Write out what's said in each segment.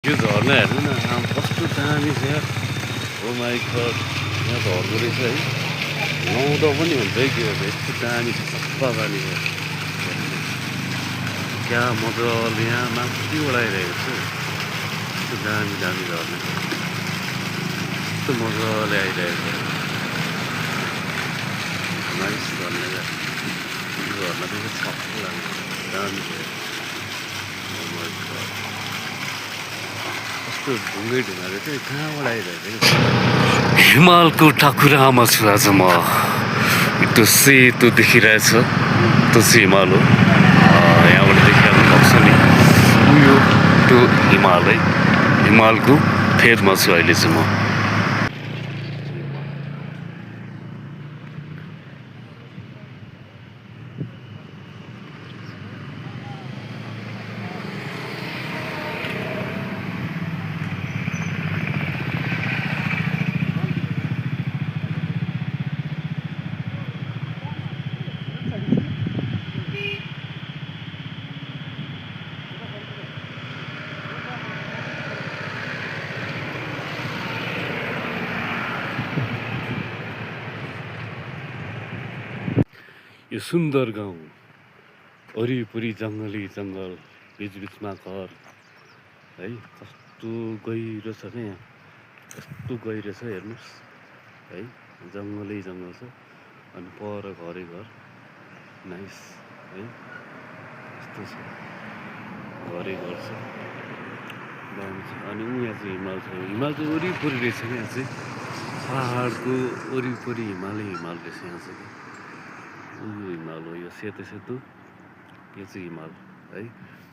यो झर्ना हेर्नु न कस्तो दामी छ यार। ओ माई गड, यहाँ झर्दो रहेछ है। नुहाउँदा पनि हुन्छ है त्यो यस्तो दामी छ, सफा पानी छ। क्या मजाले यहाँ माथि उडाइरहेको छ। यस्तो दामी दामी झर्ना, यस्तो मजाले आइरहेको छ। नाइस झर्ना क्या, यो झर्ना चाहिँ सफा लाग्छ, दामी छ। ओ माई गड, कस्तो ढुङ्गै ढुङ्गाले चाहिँ कहाँबाट आइरहेको छ। हिमालको टाकुरामा छु आज म। त्यो सेतो देखिरहेछ, त्यो चाहिँ हिमाल हो। यहाँबाट देखिहाल्नु भएको छ नि, उयो त्यो हिमाल है। हिमालको फेदमा छु अहिले चाहिँ म। यो सुन्दर गाउँ, वरिपरि जङ्गली जङ्गल, बिचबिचमा घर है। कस्तो गहिरो छ क्या यहाँ, कस्तो गहिरो छ हेर्नुहोस् है। जङ्गलै जङ्गल छ अनि पर घरै घर। नाइस है, यस्तो छ, घरै घर छ, दामी छ। अनि यहाँ चाहिँ हिमाल छ। हिमाल चाहिँ वरिपरि रहेछ क्या, यहाँ चाहिँ पाहाडको वरिपरि हिमालै हिमाल रहेछ यहाँ चाहिँ। यो हिमाल हो, यो सेतो सेतो, यो चाहिँ हिमाल है।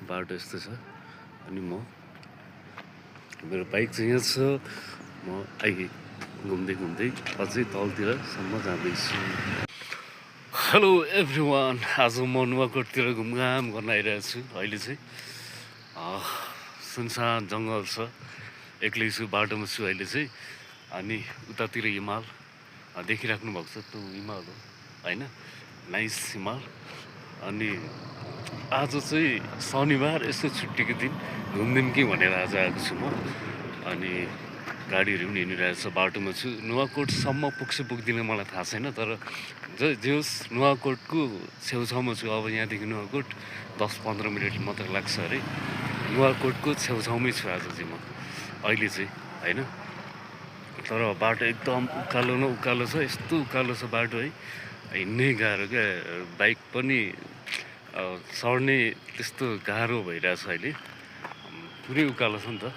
बाटो यस्तो छ। अनि मेरो बाइक चाहिँ यहाँ छ। म अहिले घुम्दै घुम्दै अझै तलतिरसम्म जाँदैछु। हेलो एभ्रिवान, आज म नुवाकोटतिर घुमघाम गर्न आइरहेको छु। अहिले चाहिँ सुनसान जङ्गल छ, एक्लै छु, बाटोमा छु अहिले चाहिँ। अनि उतातिर हिमाल देखिराख्नु भएको छ, त्यो हिमाल हो होइन। नाइस हिमाल। अनि आज चाहिँ शनिबार, यसो छुट्टीको दिन घुमिदिउँ कि भनेर आज आएको छु म। अनि गाडीहरू पनि हिँडिरहेको छ, बाटोमा छु। नुवाकोटसम्म पुग्छु पुग्दिनँ मलाई थाहा छैन, तर जे होस् नुवाकोटको छेउछाउमा छु। अब यहाँदेखि नुवाकोट 10-15 मिनट मात्र लाग्छ अरे। नुवाकोटको छेउछाउमै छु आज चाहिँ म अहिले चाहिँ होइन। तर बाटो एकदम उकालो न उकालो छ, यस्तो उकालो छ बाटो है, हिँड्नै गाह्रो क्या। बाइक पनि चढ्ने त्यस्तो गाह्रो भइरहेछ अहिले, पुरै उकालो छ नि त।